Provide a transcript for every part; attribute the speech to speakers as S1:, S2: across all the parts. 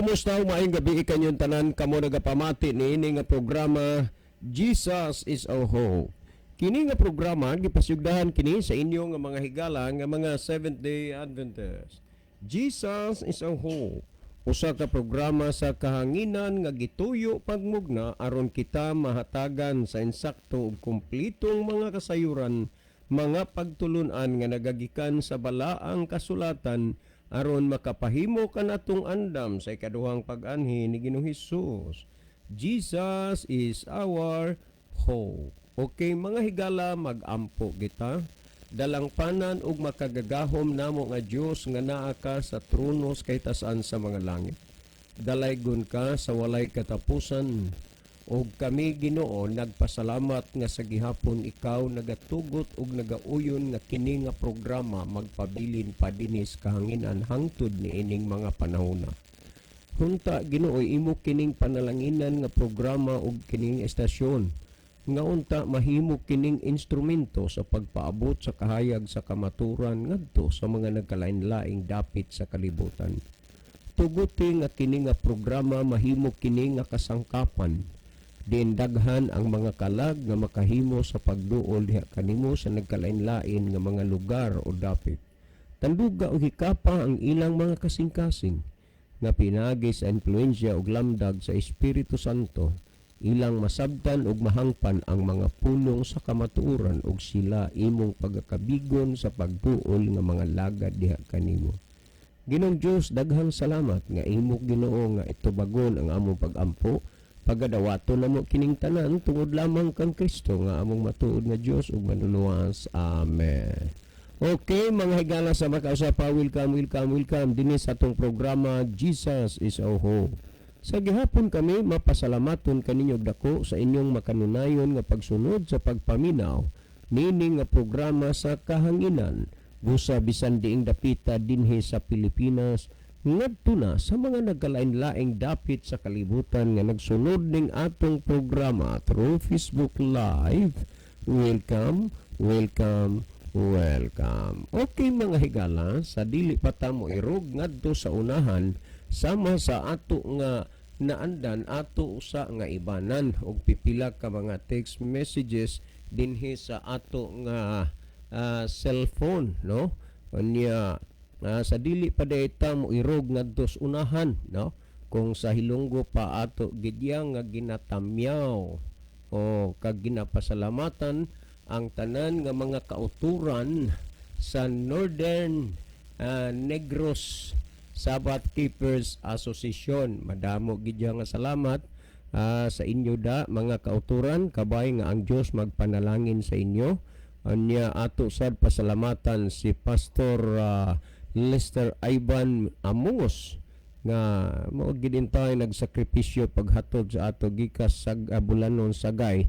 S1: Kumusta? Maayong gabi kanyong tanan, kamo nagapamati niini nga programa, Jesus is Our Hope. Kini nga programa gipasugdahan kini sa inyo nga mga higala nga mga Seventh Day Adventists. Jesus is Our Hope. Usa ka programa sa kahanginan nga gituyo pagmugna aron kita mahatagan sa insakto ug kumplitong mga kasayuran, mga pagtulunan nga nagagikan sa balaang kasulatan aron makapahimo kanatong andam sa ikaduhang pag-anhi ni Ginoong Hesus. Jesus is our hope. Okay, mga higala, mag-ampo kita. Dalangpanan ug makagagahom namo nga Dios nga naa ka sa trono sa kahitasan sa mga langit. Dalaygon ka sa walay katapusan ug kami, Ginoo, nagpasalamat nga sa gihapon ikaw nagatugot ug nagauyon nga kini nga programa magpabilin pa dinhi sa kahanginan hangtod niining mga panahona. Hunta, Ginoo, imo kining panalanginan nga programa ug kining estasyon nga unta mahimo kining instrumento sa pagpaabot sa kahayag sa kamaturan ngadto sa mga nagkalain-laing dapit sa kalibutan. Tuguti nga kini nga programa mahimo kini nga kasangkapan diin daghan ang mga kalag nga makahimo sa pagduol diha kanimo sa nagkalain-lain nga mga lugar o dapit. Tanduga og hikapa ang ilang mga kasing-kasing nga pinaagi sa impluwensya ug lamdag sa Espiritu Santo, ilang masabtan ug mahangpan ang mga pulong sa kamatuoran ug sila imong pagakabigon sa pagduol nga mga lagad diha kanimo. Ginoong Dios, daghang salamat nga imo, Ginoo, nga itubagon ang among pagampo. Pagadawaton namo kining tanan tungod lamang kang Kristo nga among matuod nga Dios ug manluluwas. Amen. Okay, mga higala sa makausa pa, welcome, welcome, welcome dinhi sa atong programa, Jesus is Our Hope. Sa gihapon kami mapasalamaton kaninyo og dako sa inyong makanunayon nga pagsunod sa pagpaminaw niini nga programa sa kahanginan, busa bisan diing dapita dinhi sa Pilipinas ngadto na sa mga nagkalain-laing dapit sa kalibutan nga nagsunod ning atong programa through Facebook Live. Welcome, welcome, welcome. Okay, mga higala, sa dili pa ta moirog ngadto sa unahan sama sa ato nga naandan, ato usa nga ibanan og pipila ka mga text messages dinhi sa ato nga cellphone, no? Unya sa dili pa diay ta mo irog ngadto sa unahan, no, kung sa Hilonggo pa ato gidya nga ginatamyaw o kag ginapasalamatan ang tanan nga mga kauturan sa Northern Negros Sabbath Keepers Association. Madamo gid nga salamat sa inyo da, mga kauturan, kabay nga ang Dios magpanalangin sa inyo. Anya ato sad pasalamatan si Pastor Lester Ivan Amungos nga mao gid tayo nagsakripisyo paghatod sa ato gikas sa Bulanon, Sagay,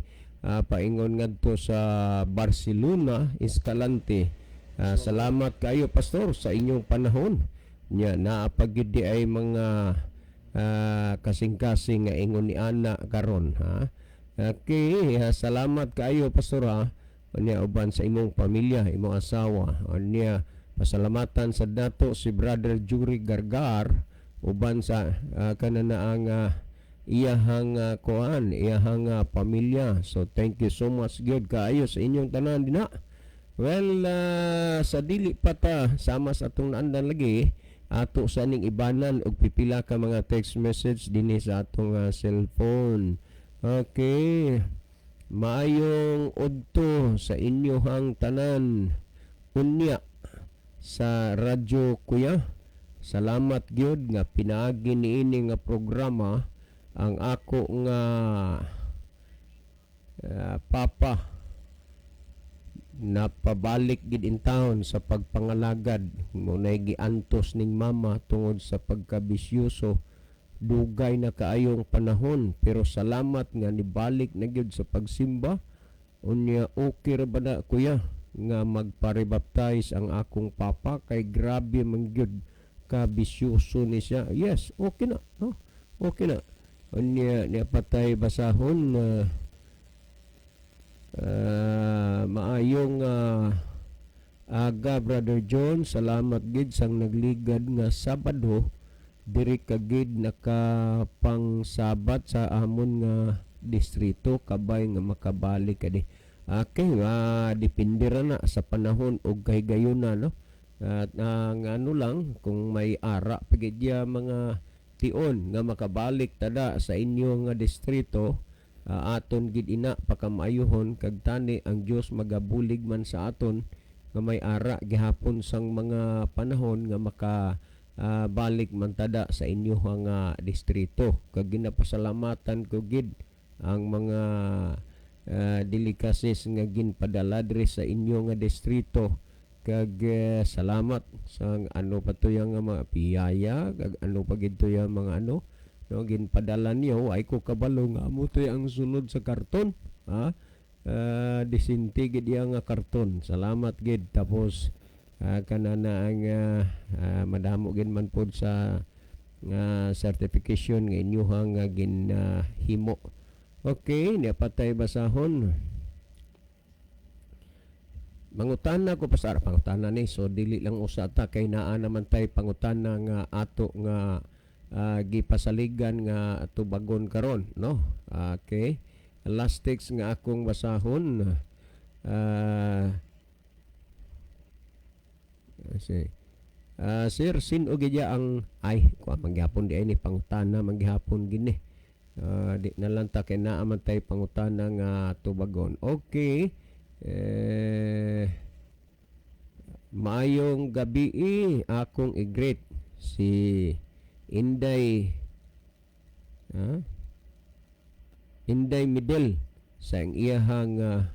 S1: paingon ngadto sa Barcelona, Escalante. Salamat kayo, Pastor, sa inyong panahon. Nya naa pa gyud di ay mga kasing-kasing nga ingon ni ana karon, ha. Okay, ha, salamat kaayo, Pastor, ha. Unya uban sa imong pamilya, imong asawa. Unya pasalamatan sa dato si Brother Jury Gargar uban sa kanana ang iyahang kuan, iyahang pamilya. So thank you so much gyud kaayo sa inyong tanan dinha. Well, sa dili pa ta sama sa atong naandan lagi, ato sa ning ibanan og pipila ka mga text message dinhi sa atong cellphone. Okay. Maayong udto sa inyohang tanan. Unya sa radyo, kuya. Salamat gyud nga pinaagi niini nga programa ang ako nga papa napabalik gid in town sa pagpangalagad mo na giantos ning mama tungod sa pagkabisyoso dugay na kaayong panahon, pero salamat nga nibalik na gyud sa pagsimba. Unya okay ra ba na, kuya, nga magpa-rebaptize ang akong papa kay grabe man gyud ka bisyoso ni siya? Yes, okay na, no? Okay na. Unya niya patay basahon na maayong aga, Brother John. Salamat gid sang nagligad nga Sabado. Diri ka gid nakapangsabat sa amon nga distrito, kabay nga makabalik ka di. Okay, depende ra na sa panahon ug kahigayuna, no? At ang ano lang, kung may ara pa gid ya mga tion nga makabalik tada sa inyo nga distrito, aton gid ina pakamaayuhon, kag tani ang Dios magabulig man sa aton nga may ara gihapon sang mga panahon nga maka balik man tada sa inyo nga distrito. Kag ginapasalamatan ko gid ang mga delicacies nga ginpadala diri sa inyo nga distrito, kag salamat sa ano pa to yang nga mga piyaya, kag ano pa gid to yang mga ano, no, ginpadala niyo. Ay ko kabalo nga amo to ang sulod sa karton, ha. Disinti gid iya nga karton. Salamat gid. Tapos kanana ang madamo gid man pod sa nga certification nga inyuhang nga ginhimo. Okay, niya patay basahon. Mangutana ko pasara pangutana ni, so dili lang usa ta kay naa naman tay pangutana nga ato nga gipasaligan nga tubagon karon, no? Okay, last text nga akong basahon, si "Sir, sino gidya ang," ay kuha manggihapon di ay ni pangutana, manggihapon gini. Di na lang ta kay naa man tay pangutana nga tubagon. Okay, "Maayong gabi, akong i-greet si Inday, ha? Inday Midel sa ang iyahang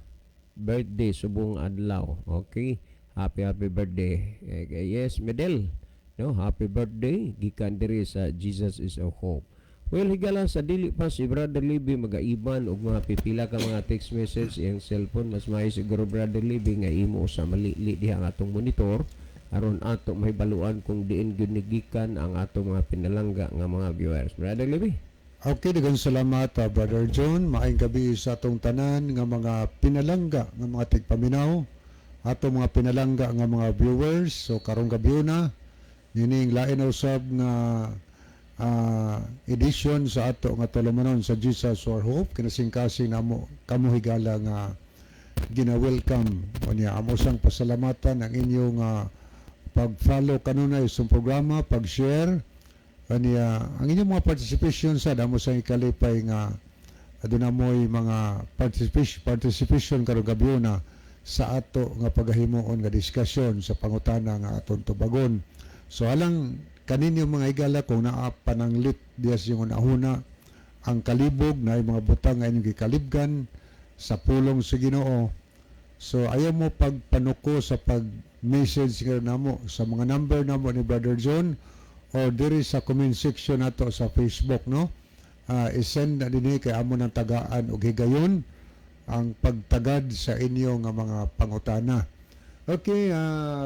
S1: birthday subong adlaw." Okay. Happy, happy birthday. Yes, Medel. No, happy birthday gikan diri sa Jesus Is Our Hope. Well, higala, sa dili pa si Brother Libby magaiban og mga pipila ka mga text message iyang cellphone, mas maayo siguro, Brother Libby, nga imo sa malili diha ang atong monitor aron ato mahibaluan kung diin gyud gikan ang atong mga pinalangga nga mga viewers. Brother Libby.
S2: Okay, daghang salamat, Brother John. Maayong gabi sa atong tanan nga mga pinalangga nga mga tigpaminaw, atong mga pinalangga nga mga viewers. So karong gabi na nining lain na usab nga edition sa ato nga tulumanon sa Jesus Our Hope. Kinasingkasing namo kamo, higala, nga gina-welcome. Unya amo sang pasalamatan ang inyong pag-follow kanunay sa programa, pag-share. Kaniya ang inyong mga participation sa damo sa ikalipay nga aduna mo'y mga participation karong gabi na sa ato nga pagahimuon nga diskusyon sa pangutana nga aton tubagon. So alang kaninyo, mga higala, kung naa pananglit diya sa inyong hunahuna ang kalibog na mga butang nga inyong gikalibgan sa pulong sa Ginoo. So ayaw mo pagpanuko sa pag-message nga namo sa mga number namo ni Brother John or diri sa comment section nato sa Facebook, no? I-send na dinhi kay amo ng tagaan og higayon ang pagtagad sa inyo nga mga pangutana. Okay,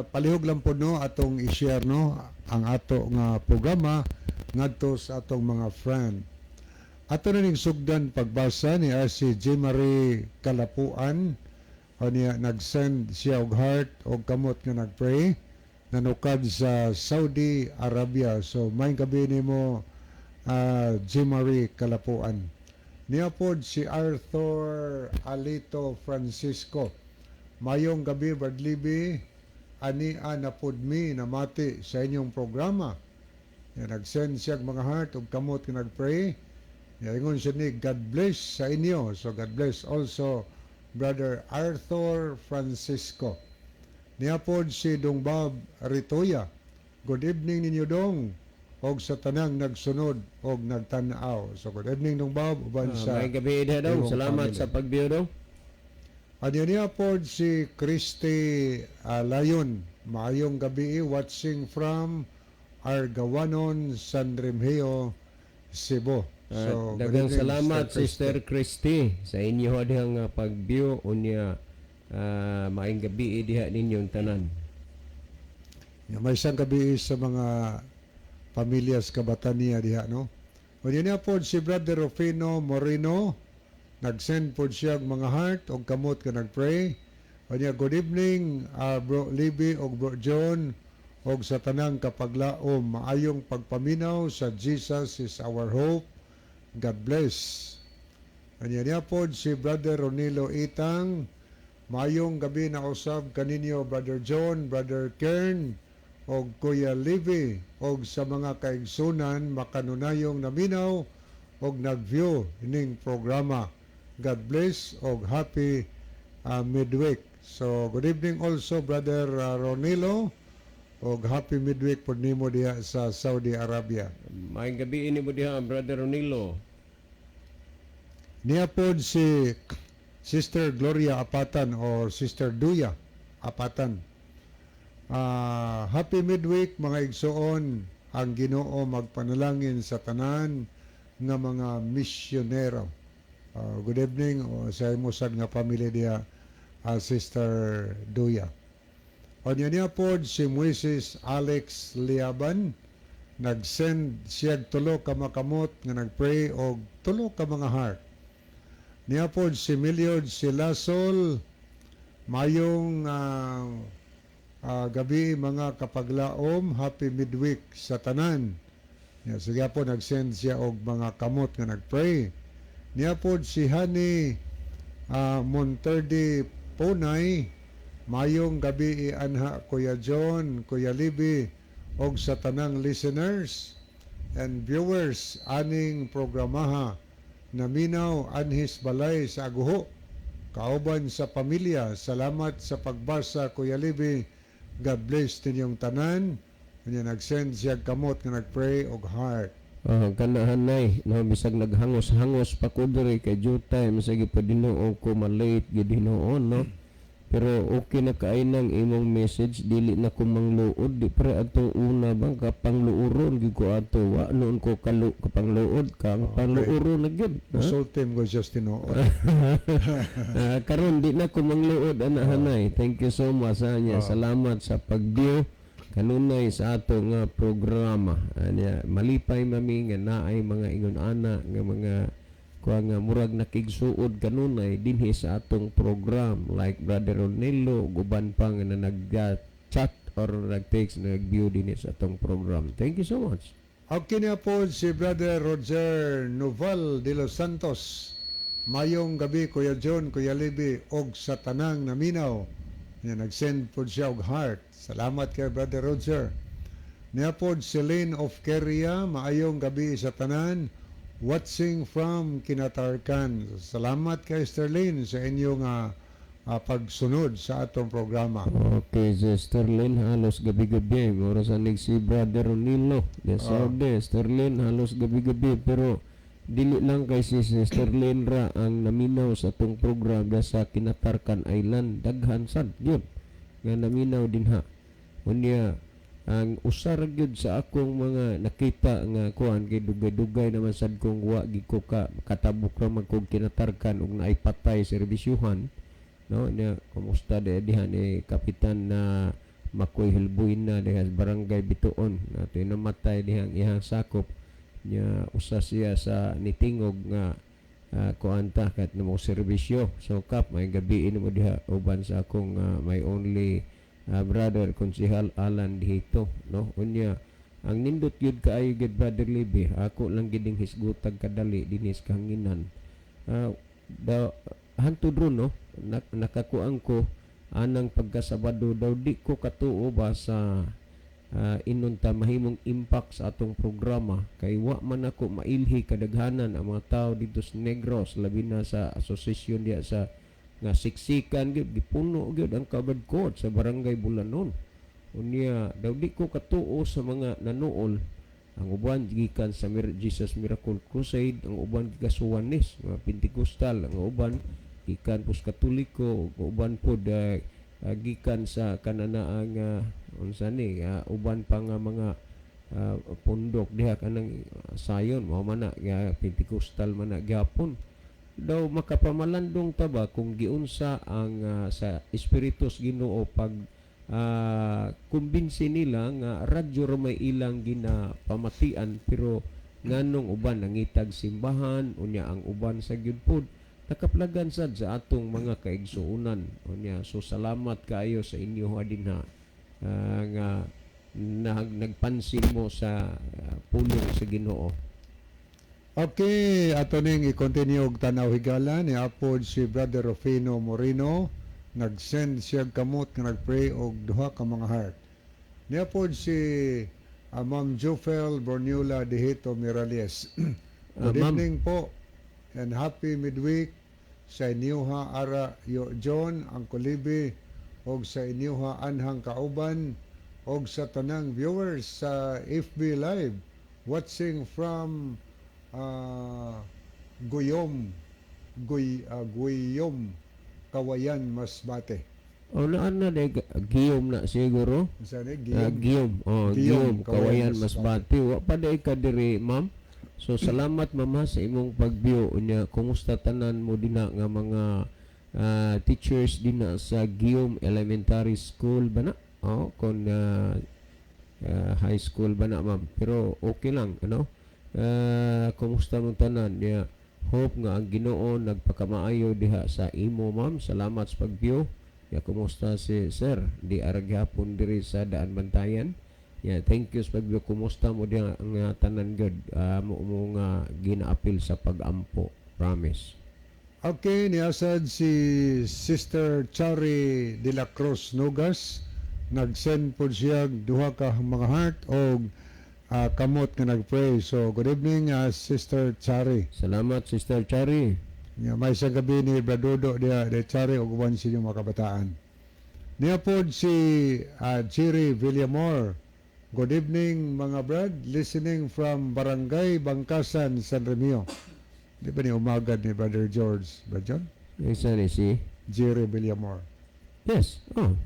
S2: palihog lang po, no, atong i-share, no, ang ato nga programa ngadto sa atong mga friend. Ato na ning sugdan pagbasa ni si J. Marie Kalapuan o niya nag-send siya og heart og kamot nga nag-pray, nanukad sa Saudi Arabia. So maayong gabi nimo, J. Marie Kalapuan. Niya pod si Arthur Alito Francisco. "Mayong gabi, Brad Libby. Ania na pod mi namati sa inyong programa." Ya, nag-send siya og mga heart ug kamot nga nag-pray. Ya, ingon siya ni "God bless sa inyo." So God bless also, Brother Arthur Francisco. Niya pod si Dong Bob Ritoya. "Good evening ninyo, Dong, og sa tanang nagsunod og nagtan-aw." So good evening, Dong Bob, uban sa
S1: Maayong gabi diha, Dong.
S2: imong
S1: Salamat
S2: family.
S1: Sa pag-view, Dong.
S2: Ano niya po si Christy Layon. "Maayong gabi, watching from Argawanon, San Remigio, Cebu."
S1: So,
S2: good
S1: daghang
S2: evening,
S1: salamat,
S2: Sister
S1: Sister Christy, sa inyo dihang pag-view. Unya maayong gabi diha ninyong tanan.
S2: Ya, may isang gabi sa mga pamilya sa Kabatania diha, no? Unya niya po si Brother Rufino Moreno, nag-send po siya og mga heart og kamot ka nag-pray. Unya, "Good evening, Bro Libby og Bro John Og sa tanang kapaglaom, maayong pagpaminaw sa Jesus is Our Hope. God bless. Anya niya pod si Brother Ronilo Itang. Maayong gabi na usab kaninyo, Brother John, Brother Kern, og Kuya Livy, og sa mga kaigsunan makanunayong naminaw og nag-view ining programa. God bless og happy midweek. So good evening also, Brother Ronilo, og happy midweek pod nimo diha sa Saudi Arabia.
S1: Maayong gabi ini mo diha, Brother Ronilo.
S2: Niya pod si Sister Gloria Apatan or Sister Duya Apatan. Happy midweek, mga igsoon. Ang Ginoo magpanalangin sa tanan nga mga misyonero. Good evening o sa imo sad nga pamilya diha, Sister Duya. Onya niya pod si Moises Alex Liaban, nag-send siya tulo ka makamot nga nag-pray og tulo ka mga heart. Niya pod si Milyod Silasol, mayong gabi, mga kapaglaom, happy midweek sa tanan. Niya sige po nag-send siya og mga kamot nga nag-pray. Niya pod si Hani Monterde Ponay, mayong gabi anha, Kuya John, Kuya Libby, og sa tanang listeners and viewers aning programaha. Naminaw anhis balay sa Aguho kauban sa pamilya. Salamat sa pagbasa, Kuya Libby. God bless ninyong tanan. Unya nag-send siya kamot nga nag-pray og heart.
S1: Ah, kanahan nay, no, bisag naghangos-hangos pa ko diri kay due time sa pa Ginoo ko ma-late gid hinuon, no. Pero okay na kaay nang imong message, dili na ko mangluod di pre ato una bang kapangluoron gid ko ato, wa noon ko kalu kapangluod kang pangluoron na gyud, ha?
S2: Musulti mo siya tinuod.
S1: Ah, karon di na ko mangluod ana, hanay. Thank you so much sa niya. Salamat sa pag-view kanunay sa ato nga programa. Anya malipay mami nga naay mga ingon ana nga mga kuha nga murag nakigsuod kanunay dinhi sa atong program, like Brother Ronelo ug uban pa nga na nag-chat or nag-text, nag-view dinhi sa atong program. Thank you so much.
S2: Okay na po si Brother Roger Noval de los Santos. Mayong gabi, Kuya John, Kuya Libby, og sa tanang naminaw. Niya nag-send po siya og heart. Salamat kay Brother Roger. Niya po Celine of Keria, maayong gabi sa tanan. Watching from Kinatarkan. Salamat kay Sterlin sa inyong pagsunod sa atong programa.
S1: Okay, si Sterlin halos gabi-gabi. Oras anig si Brother Ronilo. Yes, oh. Sterlin halos gabi-gabi, pero dili lang kay si Sterlin ra ang naminaw sa atong program sa Kinatarkan Island. Daghan sad gyud nga naminaw dinha. Unya ang usar gyud sa akong mga nakita nga kuan kay dugay-dugay naman sad kong wa gid ko ka katabok ra man kog Kinatarkan ug naay patay serbisyuhan, no. Nya kumusta de diha ni Kapitan na Makoy Hilbuina diha sa Barangay Bituon na namatay dihang iyang sakop nya, usa siya sa nitingog nga kuan ta kat na mo serbisyo. So Kap, may gabi mo diha uban sa akong my only brother, Konsihal Alan dito, no. Unya ang nindot gyud kaayo gyud, Brother Libby, ako lang gid ning hisgutag kadali dinhi sa kahanginan. Da hantod ron, no, nakakuan ko anang pagkasabado daw di ko katuo ba sa inunta mahimong impact sa atong programa kay wa man ako mailhi kadaghanan ang mga tao dito sa Negros, labi na sa asosasyon diya sa nga siksikan gyud, gipuno gyud ang covered court sa Barangay Bulanon. Unya daw di ko katuo sa mga nanuol, ang uban gikan sa Jesus Miracle Crusade, ang uban gikan sa Oneness, mga Pentecostal, ang uban gikan pos Katoliko, ang uban pod gikan sa kanana ang unsa ni uban pa nga mga pundok diha kanang sayon mao man na nga Pentecostal man na gyapon. Daw makapamalandong ta ba kung giunsa ang sa espiritu sa Ginoo pag kumbinsi nila nga radyo ra may ilang ginapamatian, pero nganong uban nangitag simbahan? Unya ang uban sa gyud pod nakaplagan sad sa atong mga kaigsuonan. Unya so salamat kaayo sa inyo dinha nga Nagpansin mo sa pulong sa Ginoo.
S2: Okay, ato ning i-continue og tanaw, higala. Ni apod si Brother Rufino Moreno, nag-send siya kamot nga nag-pray og duha ka mga heart. Niapod si Ma'am Jofel Bornula Dihito Mirales. Good
S1: Ma'am.
S2: Evening po and happy midweek sa inyuha ara yo John ang Kulibi og sa inyuha anhang kauban og sa tanang viewers sa FB Live watching from Guyom Guyom, Kawayan, Masbate.
S1: O naan na day Guillaume na siguro.
S2: Unsa ni
S1: Ah,
S2: Guyom?
S1: Guillaume. Oh,
S2: Guillaume,
S1: Guillaume,
S2: Kawayan,
S1: Kawayan, Masbate. Wa pa day ka diri, ma'am. So salamat, ma'am, ha, sa imong pag-view unya. Kumusta tanan mo dinha nga mga teachers dinha sa Guillaume Elementary School ba na? Oh, kon high school ba na, ma'am? Pero okay lang, ano? Kumusta mo tanan? Ya, hope nga ang Ginoo nagpakamaayo diha sa imo, ma'am. Salamat sa pag-view. Ya, kumusta si sir? Di ara gihapon diri sa Daan Bantayan. Ya, thank you sa pag-view. Kumusta mo diha nga tanan gyud? Mo nga ginaapil sa pag-ampo. Promise.
S2: Okay, niasad si Sister Chari de la Cruz Nogas. Nag-send po siya duha ka mga heart og kamot nga nag-pray. So, good evening, Sister Chari.
S1: Salamat, Sister Chari.
S2: Nga may sa gabi ni Bradodo diha de Chari og uban sa inyong mga kabataan. Niya pod si Jerry Villamor. Good evening, mga brad, listening from Barangay Bangkasan, San Remio. Di ba ni umagad ni Brother George? Brad John?
S1: Isa ni si
S2: Jerry Villamor.
S1: Yes. Oh,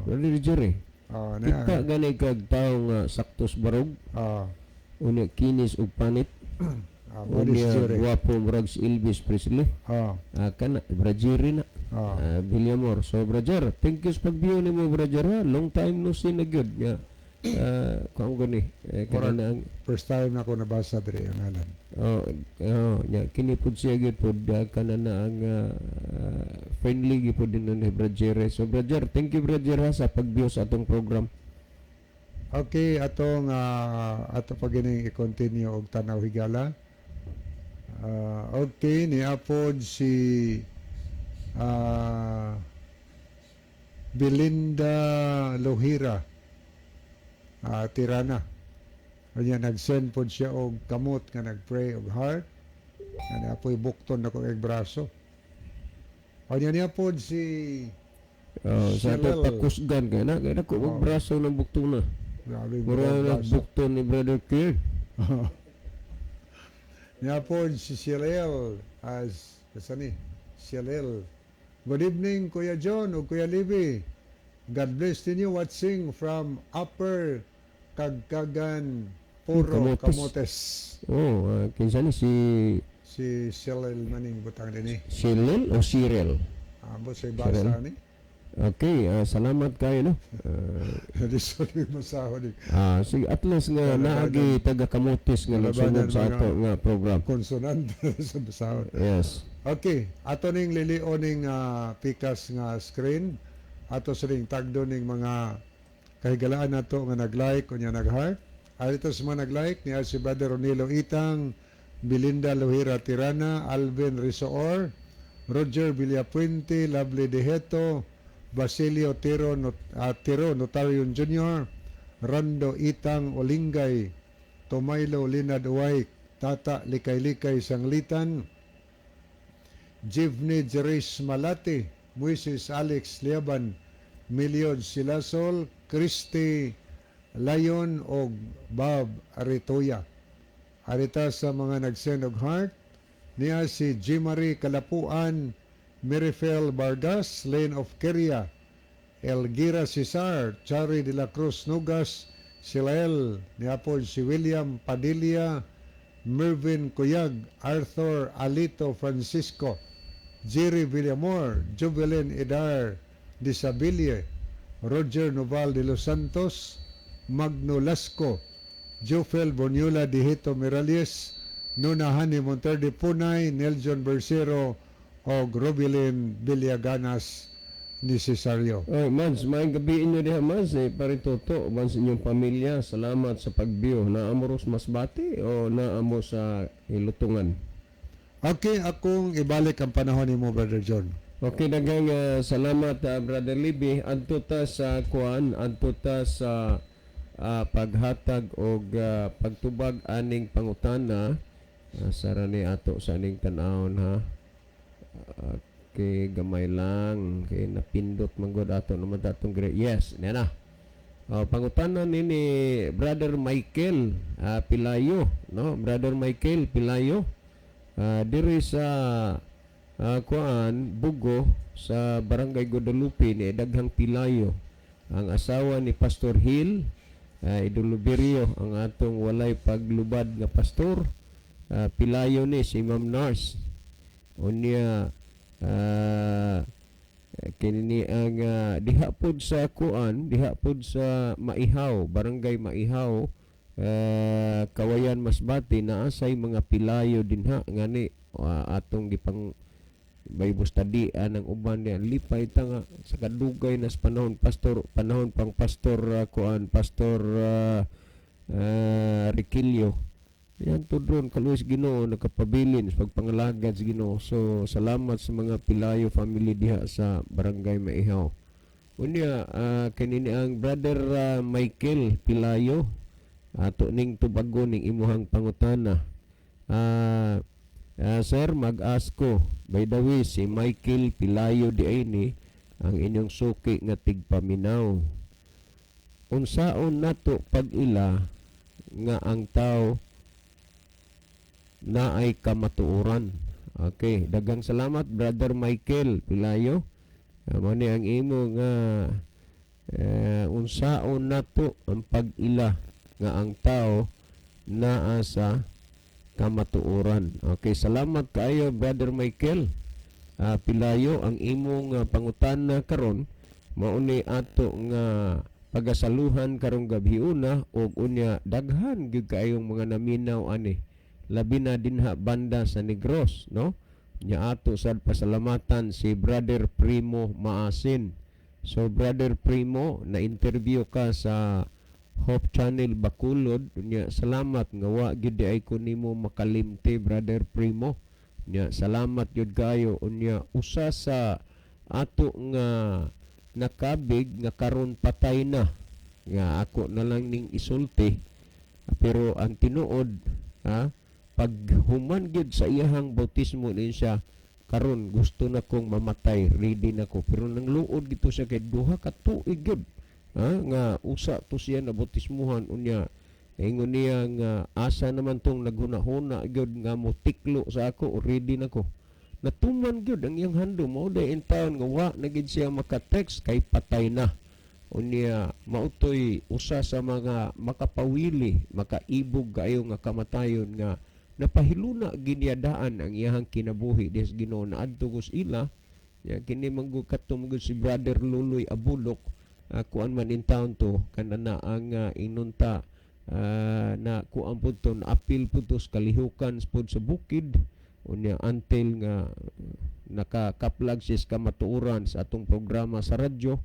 S1: Brother Jerry.
S2: Na,
S1: Kita gani kag tawo nga saktos barog, unya kinis ug panit,
S2: what is
S1: unya
S2: Jerry?
S1: Gwapo murag si Elvis Presley. Kana Brad Jerry na. Villamor. So Brother, thank you sa pag-view nimo, Brother, ha. Long time no see na gyud nga. Kuan gani eh, kana
S2: Murag-
S1: na ang
S2: First time na ako nabasa diri ang ngalan.
S1: Oh, nya kini pud siya gyud pud kana na ang friendly gyud pud din ni Brad Jerry. So Brother, thank you, Brother, ha, sa pag-view sa atong program.
S2: Okay, atong ato pa gining i-continue og tanaw, higala. Okay, niapod si Belinda Lohira Tirana. Kanya nag-send pod siya og kamot nga nag-pray og heart. Nga niapoy bukton nako og braso. Kanya niapod si
S1: Oh, sa ato
S2: Shelel.
S1: pakusgan kay na kay dako og braso ng bukton na.
S2: Grabe
S1: Mura na
S2: braso.
S1: bukton ni Brother Kier.
S2: Niapod si Shelel as asa ni? Shelel. Good evening, Kuya John o Kuya Libby. God bless ninyo watching from Upper Kagkagan, Puro,
S1: Camotes.
S2: Camotes.
S1: Oh, kinsa ni si
S2: Si Shelel maning butang din eh.
S1: Shelel o Cyril?
S2: Ambot sa ibasa ni.
S1: Okay, salamat kayo, no.
S2: Lisod yung masahod ni.
S1: Sige, at least nga
S2: Kalabanan.
S1: naagi taga Camotes nga
S2: Kalabanan
S1: nagsunod sa
S2: mga-
S1: ato nga program.
S2: Konsonante sa basahon.
S1: Yes.
S2: Okay, ato ning lilio ning pikas nga screen. Ato sa ning tagdo ning mga kahigalaan nato nga nag-like unya nag-heart. Arito sa mga nag-like niya si Brother Ronilo Itang, Belinda Lohira Tirana, Alvin Rizoor, Roger Villapuente, Lovely Deheto, Basilio Tiro, Tiro Notarion Jr., Rando Itang Olingay, Tomaylo Linad Uway, Tata Likay-Likay Sanglitan, Jivni Jeris Malati, Moises Alex Liaban, Milion Silasol, Christy Layon og Bob Aritoya. Arita sa mga nag-send og heart, niya si Jimary Kalapuan, Mirifel Vargas, Lane of Keria, Elgira Cesar, Chari de la Cruz Nugas, Silael, niapod si William Padilla, Mervin Cuyag, Arthur Alito Francisco, Jerry Villamor, Juvelin Idar Disabilie, Roger Noval de los Santos, Magno Lasco, Jofel Boniola Dihito Mirales, Nuna Hani Monterde Punay, Nelson Bersero, o Robilin Villaganas. necessaryo.
S1: Oy, Mads, maayong gabii inyo diha, Mads. Eh, paritoto, uban sa inyong pamilya. Salamat sa pag-view. Naa mo ros Masbate o naa mo sa Hilutungan?
S2: Okay, akong ibalik ang panahon nimo, Brother John.
S1: Okay, daghang salamat, Brother Libby. Adto ta sa kuan, adto ta sa paghatag og pagtubag aning pangutana. Sara ni ato sa aning tan-awon ha. Okay, gamay lang. Okay, napindot man gud ato naman atong yes, niya na. Oh, pangutana ni Brother Michael Pilayo, no? Brother Michael Pilayo. Diri sa kuan Bugo sa Barangay Guadalupe ni daghang Pilayo. Ang asawa ni Pastor Hill Idulubirio, ang atong walay paglubad nga pastor. Pilayo ni si Ma'am Nars. Unya kini ni ang diha pod sa kuan, diha pod sa Maihaw, Barangay Maihaw, Kawayan, Masbate, naa say mga Pilayo dinha ngani atong gipang Bible study ang uban niya. Lipay ta nga sa kadugay na sa panahon pastor, panahon pang pastor kuan, Pastor Riquillo yan to doon kaluoy Ginoo nakapabilin sa pagpangalagad sa Ginoo. So salamat sa mga Pilayo family diha sa Barangay Maihaw. Unya kini ni ang Brother Michael Pilayo, ato ning tubagon ning imuhang pangutana. Sir, mag-ask ko. By the way, si Michael Pilayo di ay ni ang inyong suki nga tigpaminaw. Unsaon nato pag-ila nga ang tao naay kamatuoran? Okay, daghang salamat, Brother Michael Pilayo. Mao ni ang imo nga unsaon nato ang pag-ila nga ang tao naa sa kamatuoran. Okay, salamat kaayo, Brother Michael Pilayo. Ang imong pangutana karon mao ni ato nga pagasaluhan karong gabhiuna ug unya daghan gyud kaayong mga naminaw ani, labi na dinha banda sa Negros, no? Nya ato sad pasalamatan si Brother Primo Maasin. So Brother Primo, na interview ka sa Hope Channel Bacolod. Nya salamat nga wa gyud di ay ko nimo makalimti, Brother Primo. Nya salamat gyud kayo. Unya usa sa ato nga nakabig nga karon patay na, nga ako na lang ning isulti, pero ang tinuod ha, pag human gyud sa iyahang bautismo ni siya, "Karon gusto na kong mamatay, ready na ko." Pero nang luod gito siya kay 2 ka tuig gyud ha, nga usa to siya na bautismuhan. Unya ingon niya nga asa naman tong naghuna-huna gyud nga motiklo sa ako, ready na ko. Natuman gyud ang iyang handom. Mao day in town nga wa na gyud siya maka-text kay patay na. Unya mautoy usa sa mga makapawili, makaibog kaayo nga kamatayon nga napahiluna ginyadaan ang iyahang kinabuhi des Ginoo na adto kus ila ya. Kini man gud kato man gud si Brother Luloy Abulok, kuan man in town to kanana ang inunta na kuan pud to, na apil pud to sa kalihukan pud sa bukid. Unya until nga nakakaplag siya sa kamatuoran sa atong programa sa radyo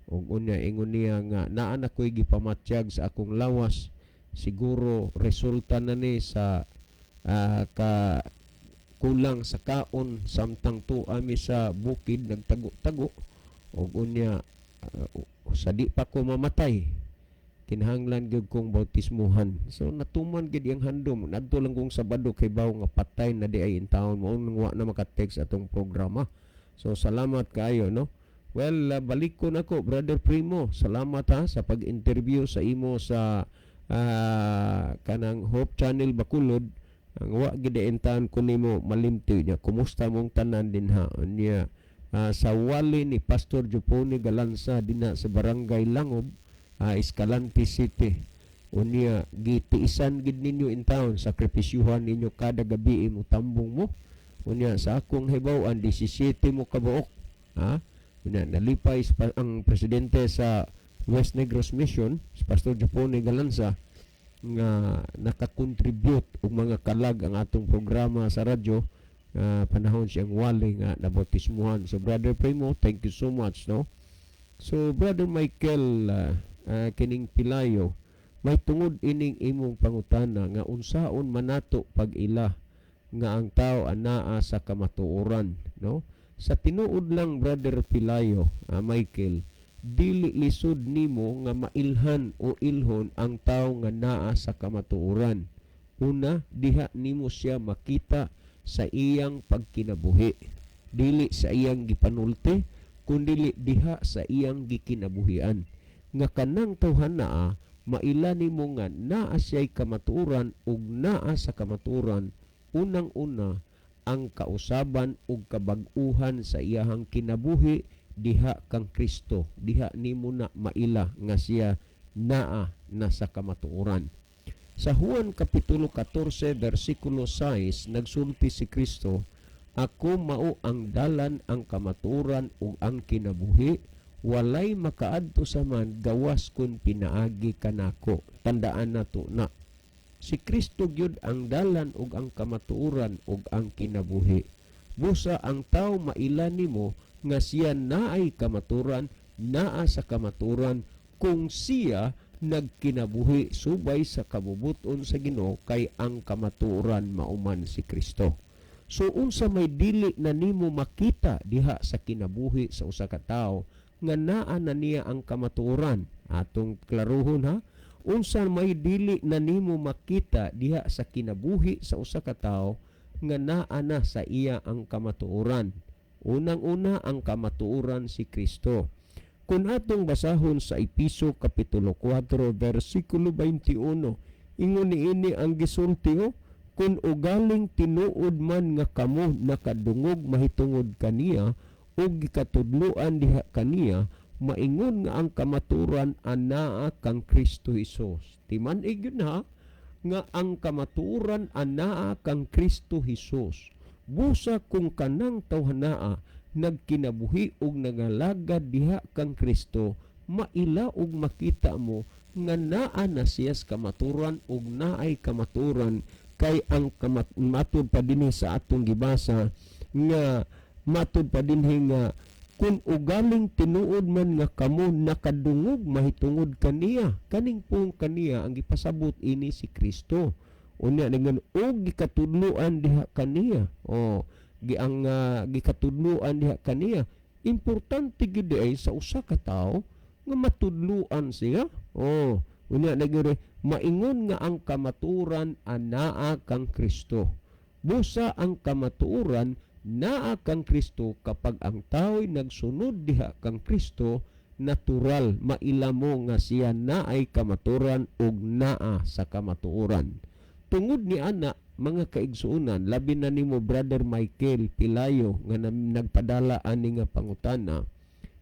S1: ug unya ingon niya nga naa na ko'y gipamatyag sa akong lawas, siguro resulta na ni sa ka kulang sa kaon samtang tuami sa bukid nagtago-tago ug unya sa di pa ko mamatay, kinahanglan gyud kong bautismuhan. So natuman gyud iyang handom. Nadto lang kong Sabado kay bawo nga patay na di ay in town, mao nang wa na maka-text atong programa. So salamat kaayo, no? Well, balik ko nako, Brother Primo. Salamat ha sa pag-interview sa imo sa kanang Hope Channel Bacolod. Ang wa gid in town ko nimo malimti niya. Kumusta mong tanan dinha? Unya sa wali ni Pastor Juponi Galanza dinha sa Barangay Langob, Escalante City. Unya gitiisan gid ninyo in town, sakripisyuhan ninyo kada gabi mo tambong mo. Unya sa akong hibaw-an 17 mo kabuok. Ha? Unya nalipay ang presidente sa West Negros Mission, si Pastor Juponi Galanza, nga nakakontribute og mga kalag ang atong programa sa radyo. Panahon siyang wali nga nabautismuhan. So Brother Primo, thank you so much, no? So Brother Michael, kining Pilayo, may tungod ining imong pangutana nga unsaon manato pag-ila nga ang tao anaa sa kamatuoran, no? Sa tinuod lang, Brother Pilayo, Michael, dili lisod nimo nga mailhan o ilhon ang tao nga naa sa kamatuoran. Una, diha nimo siya makita sa iyang pagkinabuhi. Dili sa iyang gipanulti, kundili diha sa iyang gikinabuhian. Nga kanang tawhana, maila nimo nga naa siya'y kamatuoran ug naa sa kamatuoran. Unang-una, ang kausaban ug kabag-uhan sa iyahang kinabuhi diha kang Kristo. Diha nimo na maila nga siya naa na sa kamatuoran. Sa Juan Kapitulo 14 versikulo 6, nagsulti si Kristo, "Ako mao ang dalan, ang kamatuoran ug ang kinabuhi, walay makaadto sa Amahan gawas kun pinaagi kanako." Tandaan nato na si Kristo gyud ang dalan ug ang kamatuoran ug ang kinabuhi. Busa ang tao maila nimo nga siya naay kamatuoran, naa sa kamatuoran kung siya nagkinabuhi subay sa kabubuton sa Ginoo, kay ang kamatuoran mauman si Kristo. So unsa may dili na nimo makita diha sa kinabuhi sa usa ka tawo nga naa na niya ang kamatuoran? Atong klaruhon ha. Unsa may dili na nimo makita diha sa kinabuhi sa usa ka tawo nga naa na sa iya ang kamatuoran? Unang-una, ang kamatuoran si Kristo. Kung atong basahon sa Episo Kapitulo 4 versikulo 21, ingon niini ang gisulti oh, "Kung ugaling tinuod man nga kamo nakadungog mahitungod kaniya ug gikatudloan diha kaniya, maingon nga ang kamatuoran anaa kang Kristo Hesus." Timan-ig yun ha, nga ang kamatuoran anaa kang Kristo Hesus. Busa kung kanang tawhanaa nagkinabuhi og nangalagad diha kang Kristo, maila og makita mo nga naa na siya sa kamatuoran ug naay kamatuoran, kay ang matud pa dinhi sa atong gibasa nga matud pa dinhi nga "kung ugaling tinuod man nga kamo nakadungog mahitungod kaniya." Kaning pong kaniya ang gipasabot ini si Kristo. Unya ningon og gikatudloan diha kaniya. O gi ang gikatudloan diha kaniya. Importante gyud ay sa usa ka tawo nga matudloan siya. Oh, unya nagyuri maingon nga ang kamatuoran anaa kang Kristo. Busa ang kamatuoran naa kang Kristo, kapag ang tao'y nagsunod diha kang Kristo, natural maila mo nga siya naay kamatuoran ug naa sa kamatuoran. Tungod ni ana, mga kaigsuonan, labi na nimo, Brother Michael Pilayo, nga nagpadala ani nga pangutana,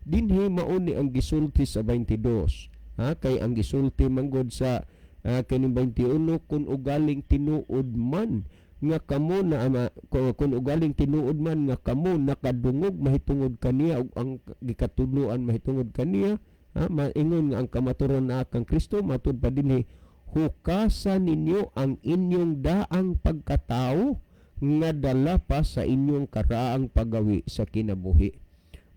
S1: dinhi mao ni ang gisulti sa 22. Ha, kay ang gisulti manggod sa kining 21, "Kung ugaling tinuod man nga kamo na ama kung ugaling tinuod man nga kamo nakadungog mahitungod kaniya ug ang gikatudloan mahitungod kaniya," ha, maingon nga ang kamatuoran na kang Kristo. Matud pa dinhi, "Hukasa ninyo ang inyong daang pagkatao nga dala pa sa inyong karaang paggawi sa kinabuhi."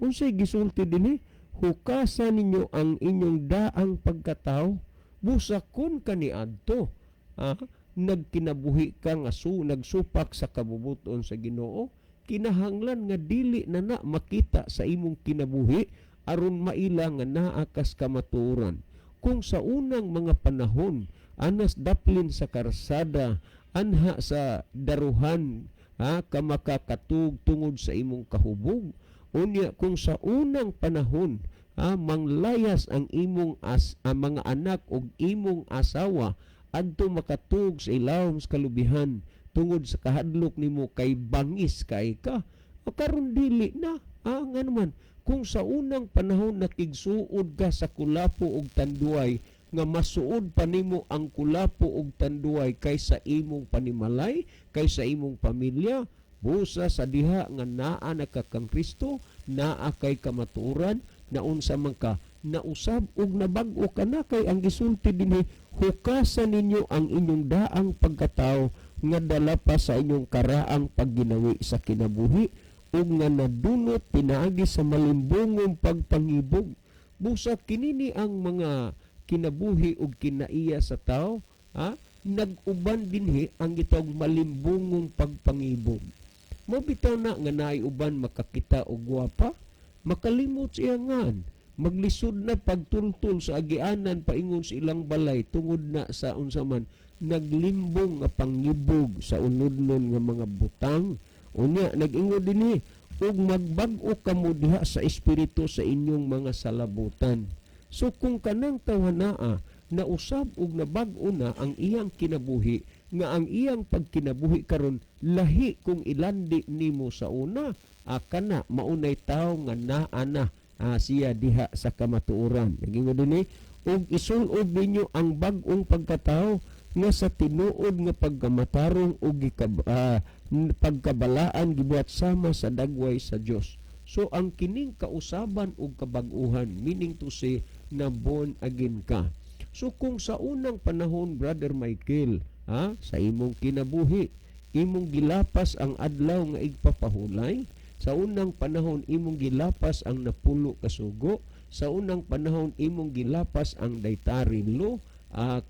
S1: Unsay gisulti dinhi? Hukasa ninyo ang inyong daang pagkatao. Busa kun kaniadto, ah, nagkinabuhi ka nga nagsupak sa kabubuton sa Ginoo, kinahanglan nga dili na na makita sa imong kinabuhi aron maila nga naa kas kamatuoran. Kung sa unang mga panahon anas daplin sa karsada, anha sa daruhan, ha, ka makakatug tungod sa imong kahubog. Unya kung sa unang panahon, ha, manglayas ang imong ang mga anak ug imong asawa adto makatug sa ilawom sa kalubihan tungod sa kahadlok nimo kay bangis kay ka. O karon dili na. Ah, nga naman kung sa unang panahon nakigsuod ka sa kulapo ug tanduay, nga masuod pa nimo ang kulapo ug tanduay kaysa imong panimalay, kaysa imong pamilya, busa sa diha nga naa na ka kang Kristo, naa kay kamatuoran, naunsa man ka, nausab ug nabag-o ka na, kay ang gisulti dinhi, "Hukasan ninyo ang inyong daang pagkatao nga dala pa sa inyong karaang pagginawi sa kinabuhi ug nga nadunot pinaagi sa malimbongong pagpangibog. Busa kinini ang mga kinabuhi ug kinaiya sa tao, ha? Nag-uban dinhi ang gitawag malimbongong pagpangibog. Mo bitaw na nga naay uban makakita og gwapa, makalimot siya ngan, maglisod na pagtultol sa agianan paingon sa ilang balay tungod na sa unsa man naglimbong nga pangibog sa unodnon nga mga butang. Unya nag-ingon dinhi, ug magbag-o kamo diha sa espiritu sa inyong mga salabutan. So kung kanang tawhanaa nausab ug nabag-o na ang iyang kinabuhi, nga ang iyang pagkinabuhi karon lahi kung ilandi nimo sa una, kana maunay tawo nga naa na siya diha sa kamatuoran. Nagingon dinhi, ug isul-ob ninyo ang bag-ong pagkatao nga sa tinuod nga pagkamatarong ug pagkabalaan gibuhat sama sa dagway sa Dios. So ang kining kausaban ug kabag-uhan, meaning to say na born again ka. So kung sa unang panahon, Brother Michael, ha, sa imong kinabuhi, imong gilapas ang adlaw nga igpapahulay, sa unang panahon imong gilapas ang napulo ka sugo, sa unang panahon imong gilapas ang dietary law,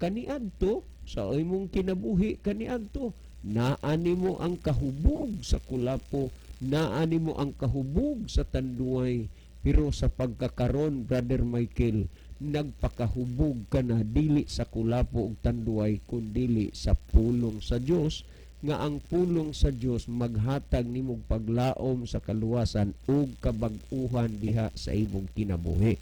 S1: kaniadto sa imong kinabuhi kaniadto naa nimo ang kahubog sa kulapo, naa nimo ang kahubog sa tanduay. Pero sa pagkakaron, Brother Michael, nagpakahubog ka na dili sa kulapo ug tanduay kundili sa pulong sa Dios, nga ang pulong sa Dios maghatag nimong paglaom sa kaluwasan ug kabag-uhan diha sa imong kinabuhi.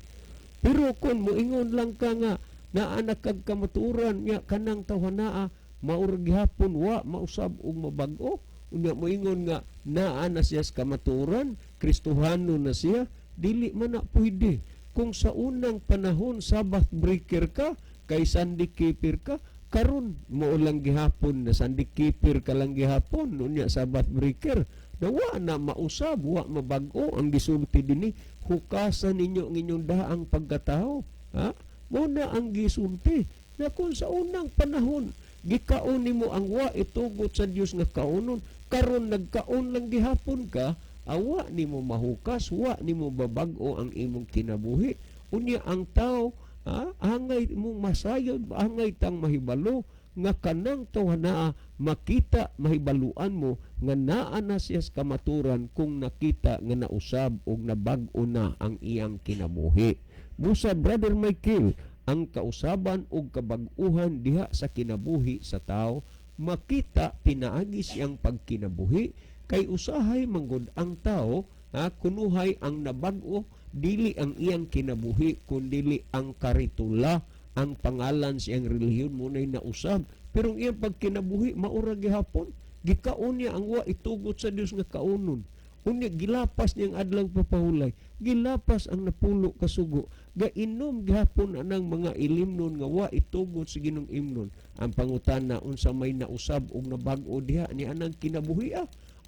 S1: Pero kung moingon lang ka nga naa na kag kamatuoran nya kanang tawhanaa maura gihapon, wa mausab ug mabag-o, unya moingon nga naa na siya sa kamatuoran, Kristohano na siya, dili man na pwede. Kung sa unang panahon Sabbath breaker ka, kay Sunday keeper ka, karon mo lang gihapon na Sunday keeper ka lang gihapon, unya Sabbath breaker na, wa na mausab, wa mabag-o. Ang gisulti dinhi, hukasan ninyo ang inyong daang pagkatao, ha? Mo na ang gisulti na kung sa unang panahon gikaon nimo ang wa itugot sa Dios nga kaunon, karon nagkaon lang gihapon ka, awa nimo mahukas, wa nimo babag-o ang imong kinabuhi. Unya ang tao, ha, angay mong masayod, angay tang mahibalo nga kanang tawhanaa makita, mahibaluan mo nga naa na siya sa kamaturan kung nakita nga nausab og nabag-o na ang iyang kinabuhi. Busa, Brother Michael, ang kausaban og kabag-uhan diha sa kinabuhi sa tao makita pinaagi siyang pagkinabuhi, kay usahay manggod ang tao, ha, kunuhay ang nabag-o dili ang iyang kinabuhi kundili ang karitula, ang pangalan siyang relihiyon mo na'y nausab, pero ang iyang pagkinabuhi maura gihapon. Gikaon niya ang wa itugot sa Dios nga kaunon, unya gilapas niya ang adlaw papahulay, gilapas ang napulo ka sugo, gainom gihapon anang mga ilimnon nga wa itugot sa Ginoong imnon. Ang pangutana, unsa may nausab og nabag-o diha ni anang kinabuhi?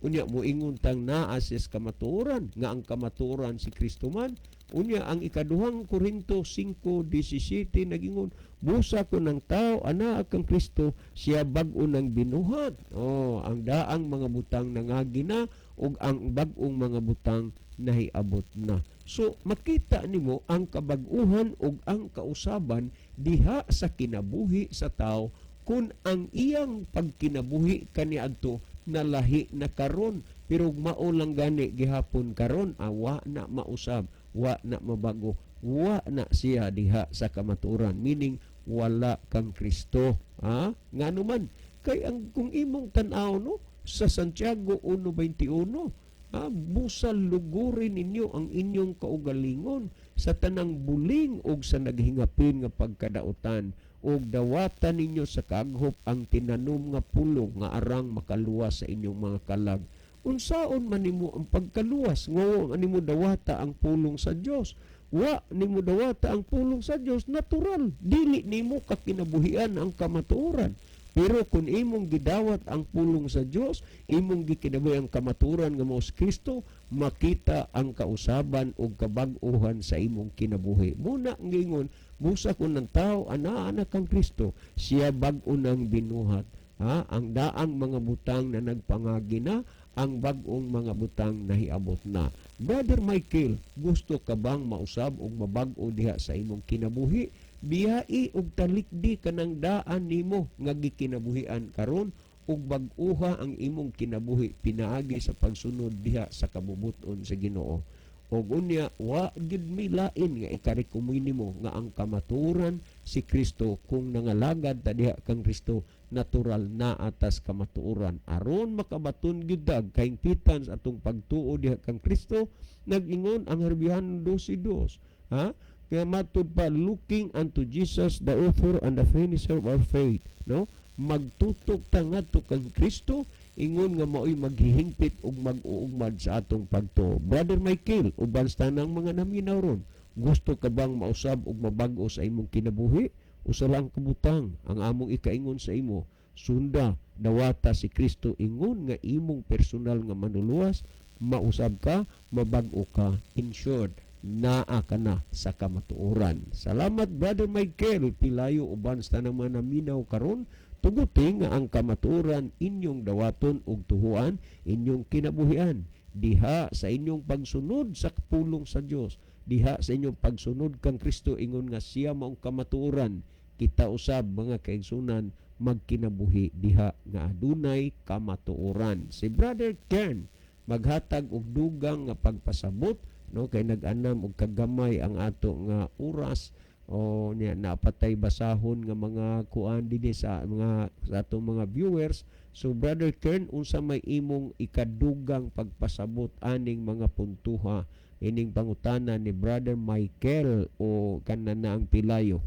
S1: Unya moingon tang naa siya sa kamatuoran, nga ang kamatuoran si Kristo man. Unya ang ikaduhang Korinto 5:17 nagingon, busa kun ang tao anaa kang Kristo, siya bag-o nang binuhat. Oh, ang daang mga butang nangagi na ug ang bag-ong mga butang nahiabot na. So makita nimo ang kabag-uhan ug ang kausaban diha sa kinabuhi sa tao kung ang iyang pagkinabuhi kaniadto nalahi na karon, pero mao lang gani gihapon karon, awa na mausab, wa na mabago, wa na siya diha sa kamatuoran, meaning wala kang Kristo, ha? Ngano man kay ang kung imong tan-aw, no, sa Santiago 1:21, ha, busa lugurin ninyo ang inyong kaugalingon sa tanang buling og sa naghingapin nga pagkadautan, ug dawatan ninyo sa kaaghop ang tinanom nga pulong nga arang makaluwas sa inyong mga kalag. Unsaon man nimo ang pagkaluwas nga wa nimo dawata ang pulong sa Dios? Wa nimo dawata ang pulong sa Dios, natural dili nimo kakinabuhian ang kamatuoran. Pero kung imong gidawat ang pulong sa Dios, imong gikinabuhi ang kamatuoran nga mao si Kristo, makita ang kausaban ug kabag-uhan sa imong kinabuhi. Muna ngingon, busa kun ang tao anaa na kang Kristo, siya bag-o nang binuhat. Ha? Ang daang mga butang na nagpangagi na, ang bag-ong mga butang nahiabot na. Brother Michael, gusto ka bang mausab og mabag-o diha sa imong kinabuhi? Biyai og talikdi kanang daan nimo nga gikinabuhian karon ug bag-uha ang imong kinabuhi pinaagi sa pagsunod diha sa kabubut-on sa Ginoo. Og unya, wa gyud mi lain nga ikarekomend nimo nga ang kamatuoran si Kristo. Kung nangalagad ta diha kang Kristo, natural na atas kamatuoran aron makabaton gyud dag kahingpitan sa atong pagtuo diha kang Kristo. Nag-ingon ang Herbihano 12:2, ha, kaya matud pa, "Looking unto Jesus, the author and the finisher of our faith," no? Magtutok ta ngadto kang Kristo, ingon nga mao'y maghihingpit ug mag-uugmad sa atong pagtuo. Brother Michael, uban sa tanang mga naminaw ron, gusto ka bang mausab ug mabag-o sa imong kinabuhi? Usa lang kabutang ang among ikaingon sa imo: sunda, dawata si Kristo ingon nga imong personal nga manluluwas, mausab ka, mabag-o ka. In short, naa ka na sa kamatuoran. Salamat, Brother Michael Pilayo, uban sa tanang mga naminaw karon. Tuguti nga ang kamatuoran inyong dawaton ug tuhuan, inyong kinabuhian diha sa inyong pagsunod sa pulong sa Dios, diha sa inyong pagsunod kang Kristo ingon nga siya maong kamatuoran. Kita usab, mga kaigsunan, magkinabuhi diha nga adunay kamatuoran. Si Brother Ken maghatag og dugang nga pagpasabot, no, kay nag-anam og kagamay ang ato nga oras o niya napatay basahon nga mga kuan dinhi sa mga sa atong mga viewers. So Brother Kern, unsa may imong ikadugang pagpasabot aning mga puntuha, ining pangutana ni Brother Michael o kanana ang Pilayo?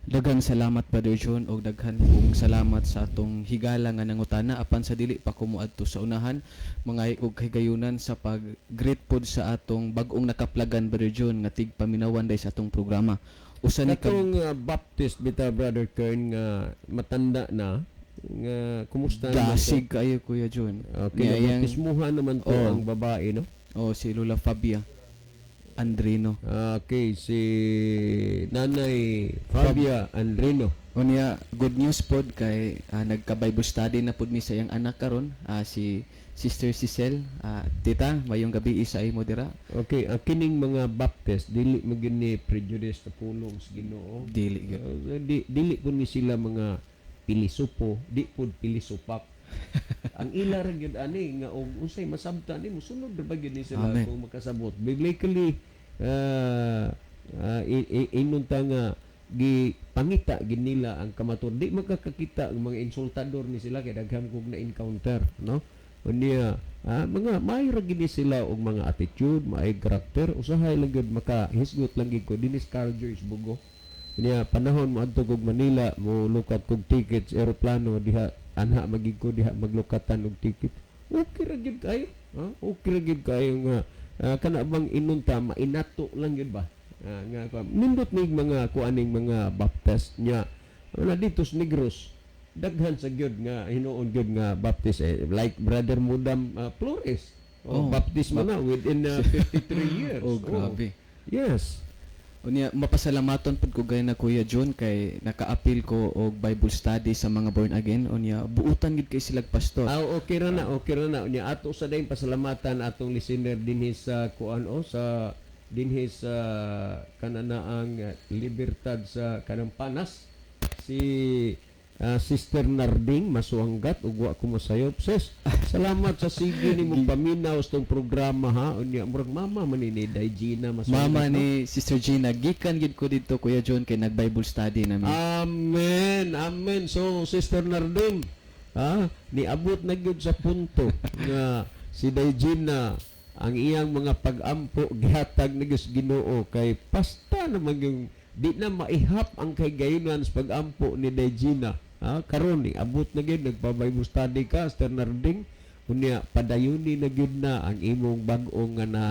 S3: Daghang salamat, Brother John, og daghan pong salamat sa atong higala nga nangutana. Apan sa dili pa ko moadto sa unahan, mga og kahigayunan sa pag-greet pod sa atong bag-ong nakaplagan, Brother John, nga tigpaminawan day sa atong programa. Usa ni ka
S1: Katong Baptist bita, Brother Kern, nga matanda na nga, kumusta naman to?
S3: Dasig kayo, Kuya John.
S1: Okay,
S3: Niya iyang-
S1: nabaptismuhan naman to
S3: Oo.
S1: Ang babae, no?
S3: Oh, si Lola Fabia Andrino.
S1: Okay, si Nanay Fabia Andrino.
S3: Unya, good news pod kay nagka-Bible study na pod mi sa iyang anak karon, si Sister Cecil. Tita, mayong gabi isa imo dira.
S1: Okay, ang kining mga Baptist dili man gyud ni prejudice sa pulong sa Ginoo.
S3: Dili gyud.
S1: Dili pud ni sila mga pilisupo, di pud pilisupak. Ang ila ra gyud ani nga og unsay masabta ni, musunod ra ba gyud ni sila
S3: Amen.
S1: kung makasabot. Biblically, ingon ta nga gipangita gid nila ang kamatuoran. Di makakakita ang mga insultador ni sila kay daghan kog na encounter, no? Unya, mga maayo ra gid ni sila og mga attitude, maay karakter, usahay lang gyud makahisgot lang gid ko dinis Carl Joyce Bugo. Niya panahon mo adto kog Manila, mo lukat kog ticket sa eroplano diha, anha magig ko diha maglukatan og ticket. Okay ra gyud kayo. Ha? Okay ra gyud kayo nga kana bang inunta mainato lang gyud ba? Nga nindot nig mga kuaning mga Baptist nya. Wala dito sa Negros. Daghan sa gyud nga hinuon gyud nga Baptist, eh, like Brother Mudam Flores. Oh,
S3: Oh,
S1: Baptist man na within 53 years.
S3: Oh, grabe.
S1: Yes.
S3: Unya, mapasalamaton pud ko gay na, Kuya John, kay naka-apil ko og Bible study sa mga born again. Unya, buutan gid kay silag pastor.
S1: Ah, okay ra na, okay ra na. Unya ato sa dayon pasalamatan atong listener dinhi sa kuan o sa dinhi sa kananaang Libertad sa kanang Panas, si Sister Narding Masuanggat ug wa ko mosayop. Sis, salamat sa sige nimo paminaw sa tong programa, ha. Unya murag mama man ni Day Gina Masuanggat,
S3: Mama
S1: no?
S3: ni Sister Gina, gikan gid ko didto, Kuya John, kay nag Bible study nami.
S1: Amen. Amen. So, Sister Narding, ha, niabot na gyud sa punto nga si Gina ang iyang mga pag-ampo gihatag na gyud sa Ginoo kay pasta naman yung di na maihap ang kahigayunan sa pag-ampo ni Gina. Ha, karon ni abot na gyud nagpa-Bible study ka, Sister Narding. Unya padayuni na gyud na ang imong bag-o nga na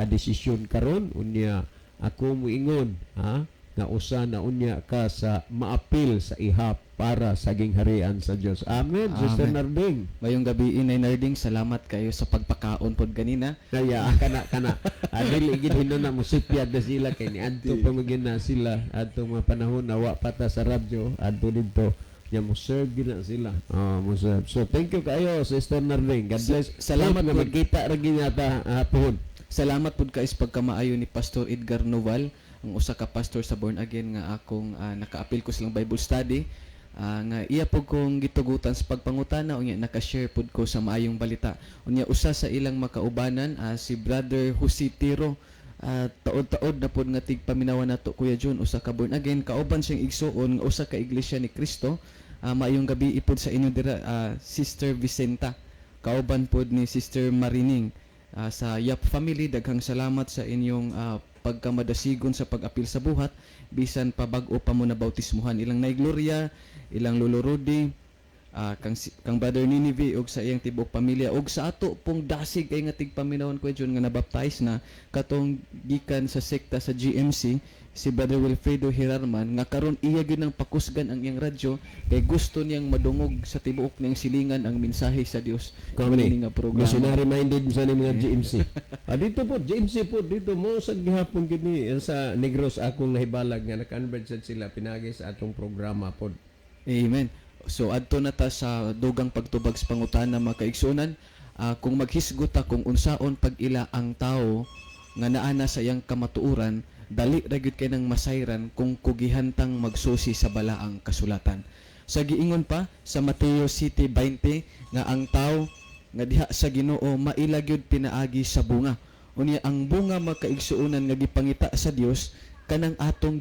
S1: desisyon karon. Unya ako moingon, ha, nga usa na unya ka sa maapil sa ihap para sa gingharian sa Dios. Amen, Sister
S3: Amen.
S1: Narding.
S3: Mayong gabi, Inay Narding, salamat kayo sa pagpakaon pod ganina.
S1: Kaya kana kana dili gid hinon na musipyad na sila kay niadto pa man gyud na sila adto mga panahon na wa pa ta sa radyo adto didto. Nya mo serve gyud na sila. Oh, mo serve. So thank you kayo, Sister Narding. God bless.
S3: Salamat
S1: Hope nga
S3: po.
S1: magkita ra gyud nata pohon.
S3: Salamat pud kay sa pagkamaayo ni Pastor Edgar Noval, ang usa ka pastor sa Born Again nga akong nakaapil ko silang Bible study. Nga iya pud kong gitugutan sa pagpangutana, unya naka-share pud ko sa maayong balita. Unya usa sa ilang makaubanan, si Brother Jose Tiro, taod-taod na pud nga tigpaminawa nato, Kuya Jun, usa ka born again kauban siyang igsuon nga usa ka Iglesia ni Cristo. Maayong gabi ipod sa inyo dira, Sister Vicenta, kauban pod ni Sister Marining, sa Yap family. Daghang salamat sa inyong pagkamadasigon sa pag-apil sa buhat bisan pa bag-o pa mo na bautismuhan. Ilang Nay Gloria, ilang Lolo Rudy, kang Brother Ninive ug sa iyang tibuok pamilya, ug sa ato pong dasig kay nga tigpaminawon, Kuya John, nga nabaptize na katong gikan sa sekta sa GMC, si Brother Wilfredo Hirarman, nga karon iya gyud nang pakusgan ang iyang radyo kay gusto niyang madungog sa tibuok niyang silingan ang mensahe sa Dios
S1: Kami
S3: kini nga programa.
S1: Missionary minded sa ni mga GMC. Dito po, GMC po dito mo sa gihapon gid ni sa Negros akong nahibalag nga na-convert sad sila pinagi sa atong programa pod.
S3: Amen. So adto na ta sa dugang pagtubag sa pangutana, mga kaigsuonan. Kung maghisgot ta kung unsaon pag-ila ang tao nga naa na sa iyang kamatuoran, dali ra gyud kay nang masayran kung kugihantang magsusi sa balaang kasulatan. Sa giingon pa sa Mateo 7:20 nga ang tao nga diha sa Ginoo maila gyud pinaagi sa bunga. Unya ang bunga, mga kaigsuonan, nga gipangita sa Dios kanang atong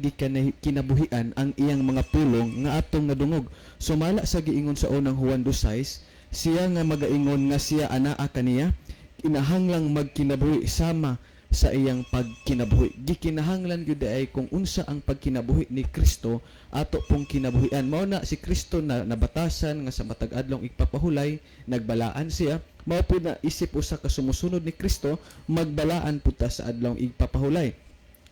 S3: kinabuhian ang iyang mga pulong nga atong nadungog. Sumala sa giingon sa Unang Juan 2:6, siya nga magaingon nga siya anaa kaniya, kinahanglang magkinabuhi sama sa iyang pagkinabuhi. Gikinahanglan gyud ay kung unsa ang pagkinabuhi ni Kristo ato pong kinabuhian. Mao na si Kristo na nabatasan nga sa matag adlong igpapahulay nagbalaan siya. Mao pud na isip usa ka sumusunod ni Kristo, magbalaan pud ta sa adlong igpapahulay.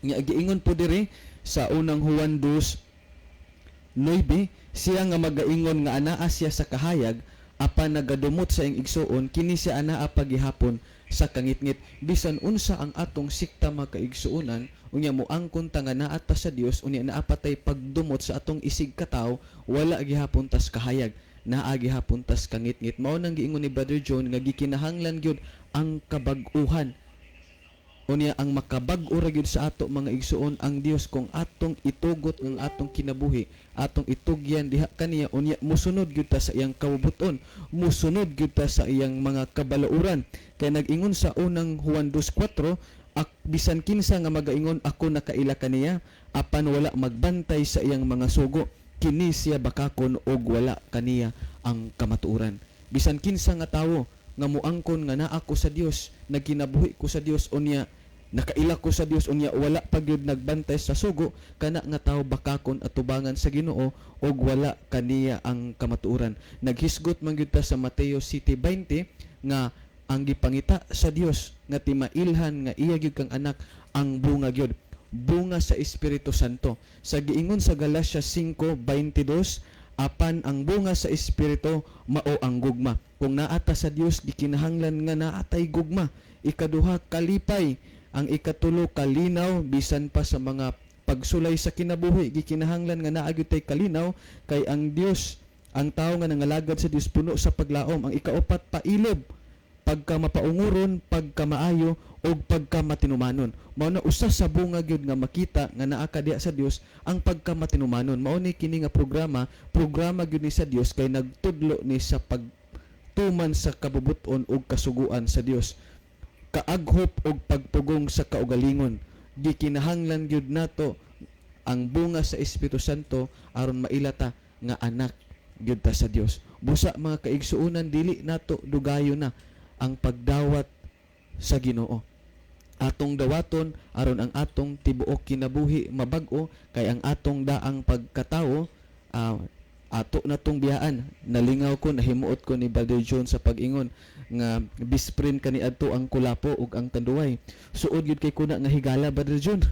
S3: Nga giingon po diri sa Unang Juan 2:9, siya nga magaingon nga anaa siya sa kahayag apan nagadumot sa iyang igsuon, kini siya anaa pagihapon sa kangitngit. Bisan unsa ang atong sikta, mga kaigsuonan, unya moangkon ta nga naa ta sa Dios, unya naa pa tay pagdumot sa atong isig katawo, wala gihapon tas kahayag, naa gihapon tas kangitngit. Mao nang giingon ni Brother John nga gikinahanglan gyud ang kabag-uhan. Unya ang makabag-o ra gyud sa ato, mga igsuon, ang Dios kung atong itugot ang atong kinabuhi, atong itugyan diha kaniya, unya musunod gyud ta sa iyang kabubut-on, musunod gyud ta sa iyang mga kabalauran. Kay nag-ingon sa Unang Juan 2:4, bisan kinsa nga magaingon, "Ako nakaila kaniya," apan wala magbantay sa iyang mga sugo, kini siya bakakon og wala kaniya ang kamatuoran. Bisan kinsa nga tawo nga muangkon nga naa ko sa Dios, nagkinabuhi ko sa Dios, unya nakaila ko sa Dios, unya wala pa gyud nagbantay sa sugo, kana nga tawo bakakon atubangan sa Ginoo og wala kaniya ang kamatuoran. Naghisgot man gyud ta sa Mateo 7:20 nga ang gipangita sa Dios nga timailhan nga iya gyud kang anak ang bunga gyud, bunga sa Espiritu Santo. Sa giingon sa Galatia 5:22, apan ang bunga sa Espiritu mao ang gugma. Kung naa ta sa Dios, gikinahanglan nga naa tay gugma. Ikaduha, kalipay. Ang ikatulo, kalinaw. Bisan pa sa mga pagsulay sa kinabuhi, gikinahanglan nga naa gyud tay kalinaw kay ang Dios, ang tao nga nangalagad sa Dios puno sa paglaom. Ang ikaupat, pailob, pagka mapaunguron, pagka maayo ug pagka matinumanon. Mao na usa sa bunga gyud nga makita nga naa ka diha sa Dios ang pagka matinumanon. Mao ni kini nga programa, programa gyud ni sa Dios kay nagtudlo ni sa pagtuman sa kabubuton ug kasuguan sa Dios. Kaaghop og pagpugong sa kaugalingon. Gikinahanglan gyud nato ang bunga sa Espiritu Santo aron maila ta nga anak gyud ta sa Dios. Busa, mga kaigsuonan, dili nato dugayo na ang pagdawat sa Ginoo. Atong dawaton aron ang atong tibuok kinabuhi mabag-o kay ang atong daang pagkatawo ato na tong biyaan. Nalingaw ko, nahimuot ko ni Brother John sa pag-ingon nga best friend kaniadto ang Kulapo ug ang Tanduay. Suod gyud kay kuna nga higala, Brother John.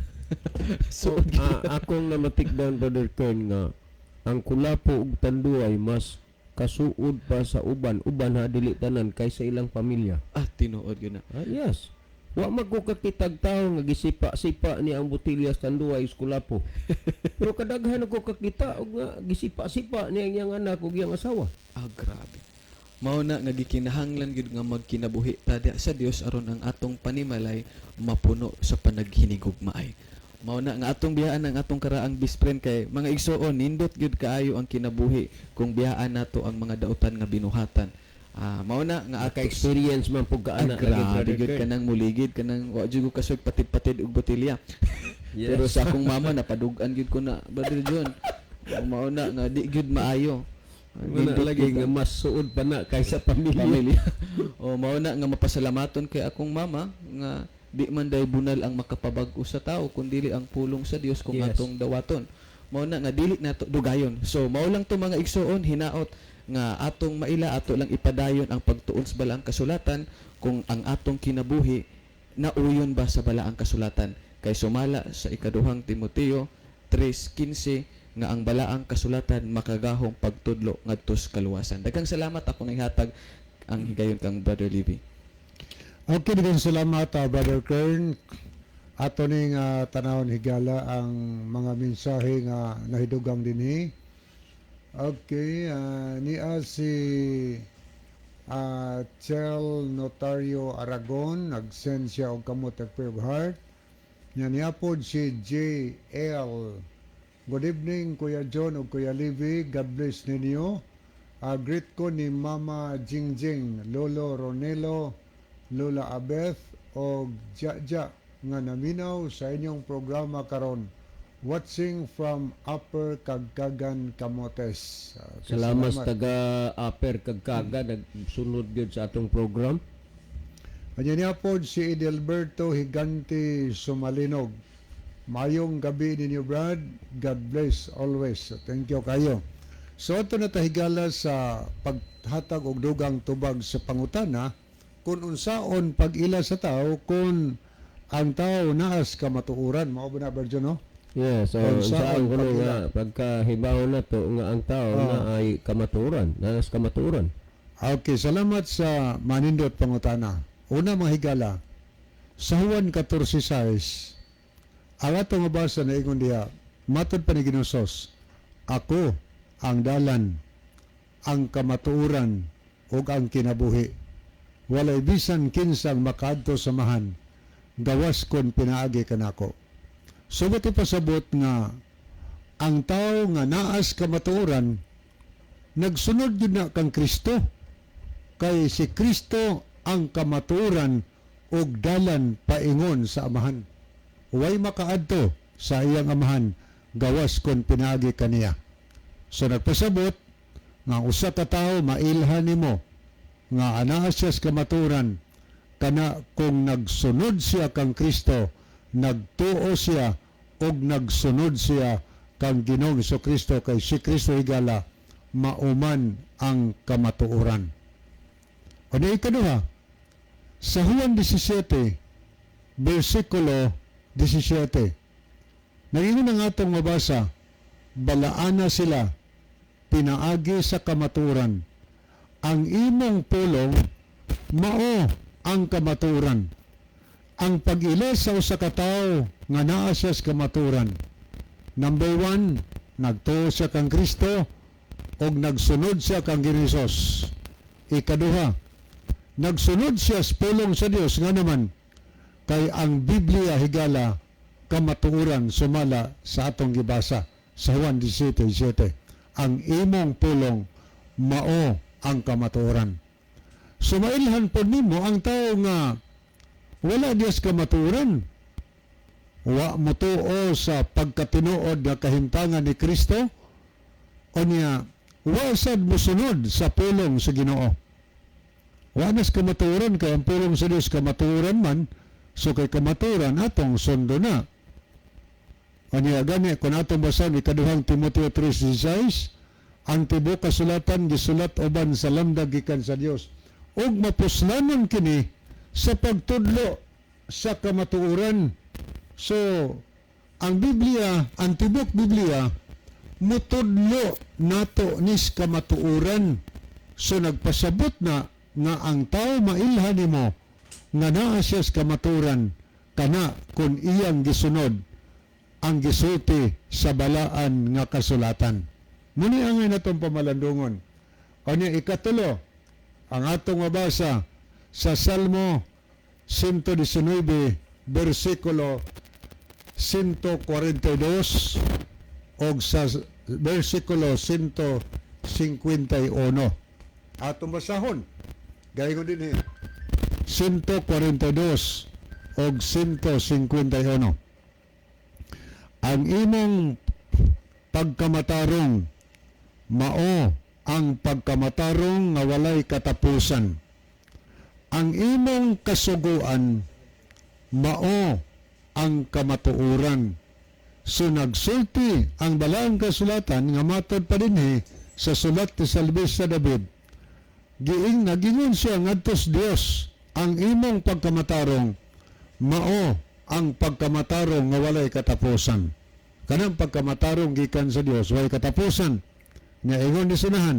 S3: Suod gyud.
S1: Akong namatikdan, Brother Kern, nga ang Kulapo ug Tanduay mas kasuod pa sa uban, uban ha, dili tanan, kaysa ilang pamilya.
S3: Ah, tinuod gyud na.
S1: Ah, yes. Wa man ko kakitag tawo nga gisipa-sipa ni ang botelya sa Tanduay Eskulapo. Pero kadaghan ako kakita og nga gisipa-sipa ni ang iyang anak ug iyang asawa.
S3: Ah, grabe. Mao na nga gikinahanglan gyud nga magkinabuhi ta diha sa Dios aron ang atong panimalay mapuno sa panaghinigugmaay. Mao na nga atong biyaan ang atong karaang best friend kay mga igsuon, nindot gyud kaayo ang kinabuhi kung biyaan nato ang mga dautan nga binuhatan. Ah, mao na nga ato
S1: Naka-experience man pug ka
S3: Ah,
S1: ana lagi,
S3: grabe
S1: Brother
S3: gyud
S1: Kurt.
S3: kanang muligid kanang wa jud ko kasug patid-patid og botelya.
S1: Yes.
S3: Pero sa akong mama napadug-an gyud ko na, Brother John. O, mao na nga di gyud maayo.
S1: Wala
S3: Nindot
S1: lagi
S3: gyud
S1: nga mas suod pa na kaysa pamilya.
S3: pamilya. O mao na nga mapasalamaton kay akong mama nga di man day bunal ang makapabag-o sa tao kundili ang pulong sa Dios kung atong dawaton. Mao na nga dili nato dugayon. So mao lang to, mga igsuon, hinaot nga atong maila, ato lang ipadayon ang pagtuon sa balaang kasulatan kung ang atong kinabuhi nauyon ba sa balaang kasulatan, kay sumala sa Ikaduhang Timoteo 3:15 nga ang balaang kasulatan makagahong pagtudlo ngadto sa kaluwasan. Daghang salamat, ako nang hatag ang higayon kang Brother Livy.
S2: Okay, daghang salamat, Brother Kern. Ato ning tanawon, higala, ang mga mensahe nga nahidugang dinhi. Okay, niya si Chel Notario Aragon, nag-send siya og kamot og prayer heart. Nya niya pod si JL. "Good evening, Kuya John ug Kuya Livy. God bless ninyo. Greet ko ni Mama Jingjing, Lolo Ronelo, Lola Abeth og Jaja nga naminaw sa inyong programa karon. Watching from Upper Kagkagan, Camotes." Okay,
S1: Salamat sa taga Upper Kagkagan, nagsunod gyud sa atong program.
S2: Kanya niya po si Edelberto Higante Sumalinog. "Mayong gabi ninyo, Brad. God bless always." So, thank you kayo. So ato na ta, higala, sa paghatag og dugang tubag sa pangutana kung unsaon pag-ila sa tao kung ang tao naas kamatuoran. Mao ba na, Brad, no?
S1: Yeah, so
S2: Kung
S1: saan
S2: saan
S1: kuno
S2: pag-ila.
S1: nga pagkahibaw na to nga ang tao na ay kamatuoran, naas kamatuoran.
S2: Okay, salamat sa manindot pangutana. Una, mga higala, sa Juan 14:6, ang atong mabasa na ingon diha, matod pa ni Ginoong Hesus, "Ako ang dalan, ang kamatuoran, ug ang kinabuhi. Walay bisan kinsang makaadto sa Amahan, gawas kon pinaagi kanako." So ba't ipasabot nga ang tao nga naas kamatuoran, nagsunod yun na kang Kristo, kay si Kristo ang kamatuoran ug dalan paingon sa Amahan. Way makaadto sa iyang Amahan gawas kon pinaagi kaniya. So nagpasabot nga ang usa ka tawo mailhan nimo nga anaa siya sa kamatuoran kana kung nagsunod siya kang Kristo, nagtuo siya ug nagsunod siya kang Ginoong Kristo, kay si Kristo, higala, mauman ang kamatuoran. O di ikaduha, sa Juan 17, versikulo 17, naging ang atong mabasa, "Balaana sila, pinaagi sa kamatuoran. Ang imong pulong, mao ang kamatuoran." Ang pag-ila sa usa ka tawo nga naa siya sa kamatuoran. Number one, nagtuo siya kang Kristo og nagsunod siya kang Ginoong Hesus. Ikaduha, nagsunod siya sa pulong sa Dios, nga naman kay ang Biblia, higala, kamatuoran sumala sa atong gibasa sa Juan 17:7. "Ang imong pulong mao ang kamatuoran." So mailhan po nimo ang tao nga wala diyas kamatuoran. Wa motuo sa pagkatinuod nga kahimtangan ni Kristo o niya wa sad mosunod sa pulong sa Ginoo. Wa nas kamatuoran, kay ang pulong sa Dios kamatuoran man, so kay kamatuoran atong sundo na. Anya gani kung atong basan Ikaduhang Timoteo 3:16, "Ang tibuok kasulatan gisulat uban sa lamdag gikan sa Dios ug mapuslanon kini sa pagtudlo sa kamatuoran." So ang Biblia, ang tibuok Biblia mutudlo nato nis kamatuoran. So nagpasabot na nga ang tao mailhan nimo Nga naa siya sa kamaturan kana kung iyang gisunod ang gisulti sa balaan nga kasulatan. Muni ang natong pamalandungon. Kanya ikatulo, ang atong mabasa sa Salmo 119, versikulo 142 og sa versikulo 151. Atong basahon. Gaya ko din eh. 142 og 151. Ang imong pagkamatarong mao ang pagkamatarong nga walay katapusan. Ang imong kasuguan mao ang kamatuoran. So nagsulti ang balaang kasulatan nga matod pa dinhi sa sulat ni Salmista David. Giing nagingon siya ngadto sa Dios, ang imong pagkamatarong mao ang pagkamatarong nga walay katapusan. Kanang pagkamatarong gikan sa Dios walay katapusan. Nga ingon ni sinahan,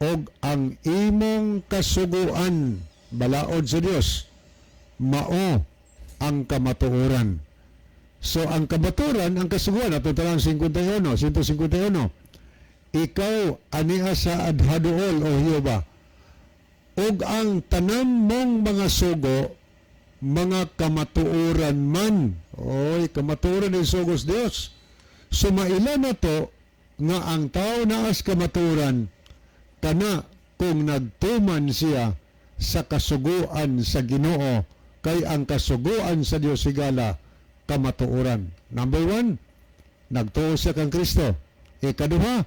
S2: og ang imong kasuguan balaod sa Dios mao ang kamatuoran. So ang kamatuoran, ang kasuguan ato talang 51, 151. Ikaw ania sa adhaduol o Hiyoba, ug ang tanan mong mga sugo mga kamatuoran man. Oy, kamatuoran ni sugos Dios. So maila na to nga ang tao naas kamatuoran kana kung nagtuman siya sa kasuguan sa Ginoo, kay ang kasuguan sa Dios higala kamatuoran. Number one, nagtuo siya kang Kristo. Ikaduha,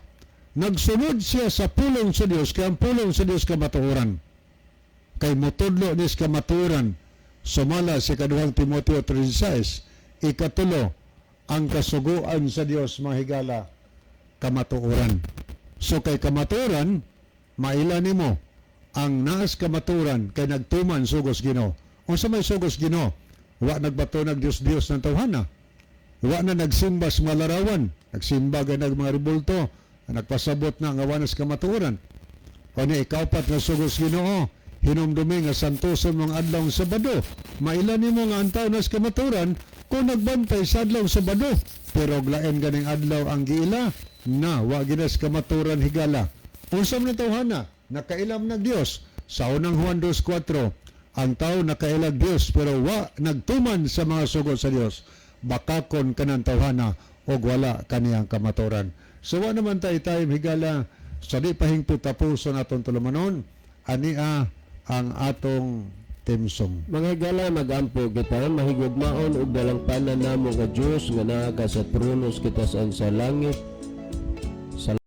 S2: nagsunod siya sa pulong sa Dios, kay ang pulong sa Dios kamatuoran. Kay motudlo nis kamatuoran. Sumala sa ikaduhang Timoteo 3:6. Ikatulo, ang kasuguan sa Dios mga higala kamatuoran. So kay kamatuoran, maila nimo ang naas kamatuoran kay nagtuman sugos Ginoo. Unsa may sugos Ginoo? Wa nagbato nag Dios Dios ng tawhana. Wa na nagsimba sa mga larawan, nagsimba gay nag mga rebulto, nagpasabot na nga wa nas kamatuoran. O ni ikaupat nga sugos Ginoo, hinumdumi nga santoson mong adlaw Sabado. Maila nimo nga ang tao nas kamatuoran kung nagbantay sa adlaw Sabado. Pero lain ganing adlaw ang giila na wa ginas kamatuoran higala. Unsa man tawhana nakailam nag Dios sa unang Juan 2:4, ang tao nakailag Dios pero wa nagtuman sa mga sugo sa Dios, bakakon kanang tawhana og wala kaniyang kamatuoran. So wa naman tayo time higala sa di pahingpit tapuson atong tulumanon, ania ang atong theme song.
S1: Mga higala, magampo kita, mahigugmaon ug dalangpanan namo nga Dios nga naa ka sa trono sa kitasan sa langit.